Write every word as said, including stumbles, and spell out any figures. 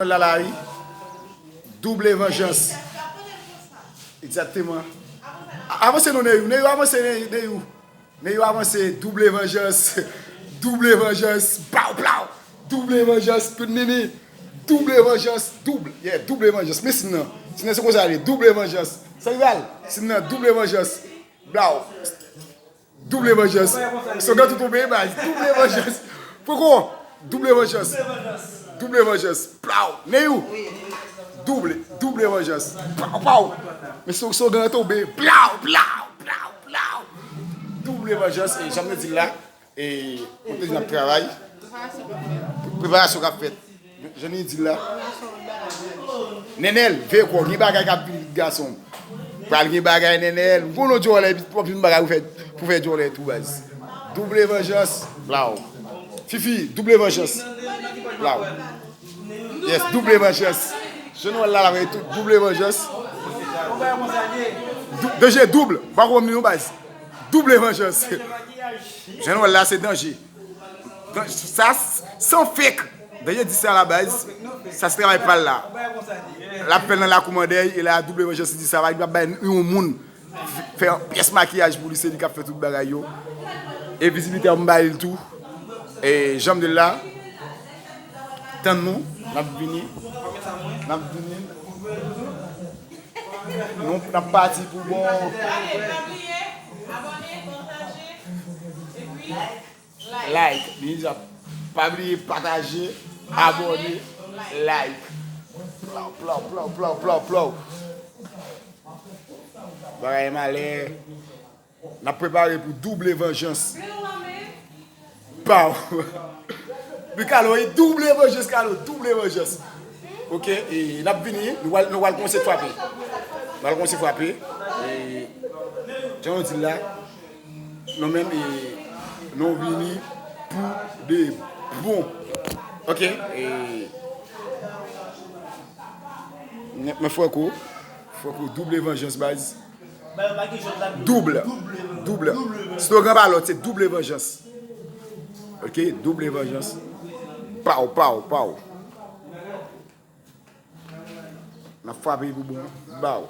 Nan lala wi. Double vengeance. Egzakteman. A- Avanse non, Neyou. Neyou, avanse, Neyou. Neyou. Neyou, avanse. Double vengeance. Double vengeance. Pow, pow. Double vengeance. Tout nini. Double vengeance. Double. Yeah, double vengeance. Men sin nan. Sin nan se konsa li. Double vengeance. Sa rival. Sin nan. Double vengeance. Blaw. Double vengeance. Slogan tou tonbe, baz. Double vengeance. Poko. Double vengeance. Double vengeance. Plaw. Neyou. Double. Double vengeance. Plaw, plaw. Men slogan tonbe. Plaw, plaw, plaw, plaw. Double vengeance. E, jan m te di l la. E, kote n ap travay. Preparasyon k ap fèt. Jan li di la. Nenel, veye kò, gen bagay k ap vini, gason. Pral gen bagay, Nenel. M konnen w djòlè, epi w ap jwenn bagay pou fè, pou fè djòlè tou, baz. Double vengeance, blaw. Fifi, double vengeance. Blaw. Yes, double vengeance. Jan nou wè l la, la, tout, double vengeance. Dou- Danje double. Pa konn non, baz. Double vengeance. Jan nou wè l la, se danje. Sa, san fake. Danje di sa la, baz. Sa se travay pa l la. L ap fè l nan lakou Mandèy, e la, double vengeance di sa, pa bay yon moun fè yon pyès makiyaj pou li, se li k ap fè tout bagay yo. E vizibilite a, m bay li tou. E jan m di l la, tann nou, n ap vini. N ap vini. Nou, n ap pati pou bon. Like. Li di, pa bliye pataje, abòne, like. Plaw, plaw, plaw, plaw, plaw, plaw. Bagay malè. N ap prepare pou double vengeance. Pow. Wi, Kalo, wi, double vengeance, Kalo, double vengeance. Ok, e n ap vini, nou pral, nou pral kòmanse frape. Nou pral kòmanse frape. E, jan nou di l la, nou menm, e, nou vini pou de bon. Ok, e, men, men Franco, Franco, double vengeance, baz. Double. Double. Slogan pa lòt, se double vengeance. Ok, double vengeance. Pow, pow, pow. N ap frape pou bon. Baw.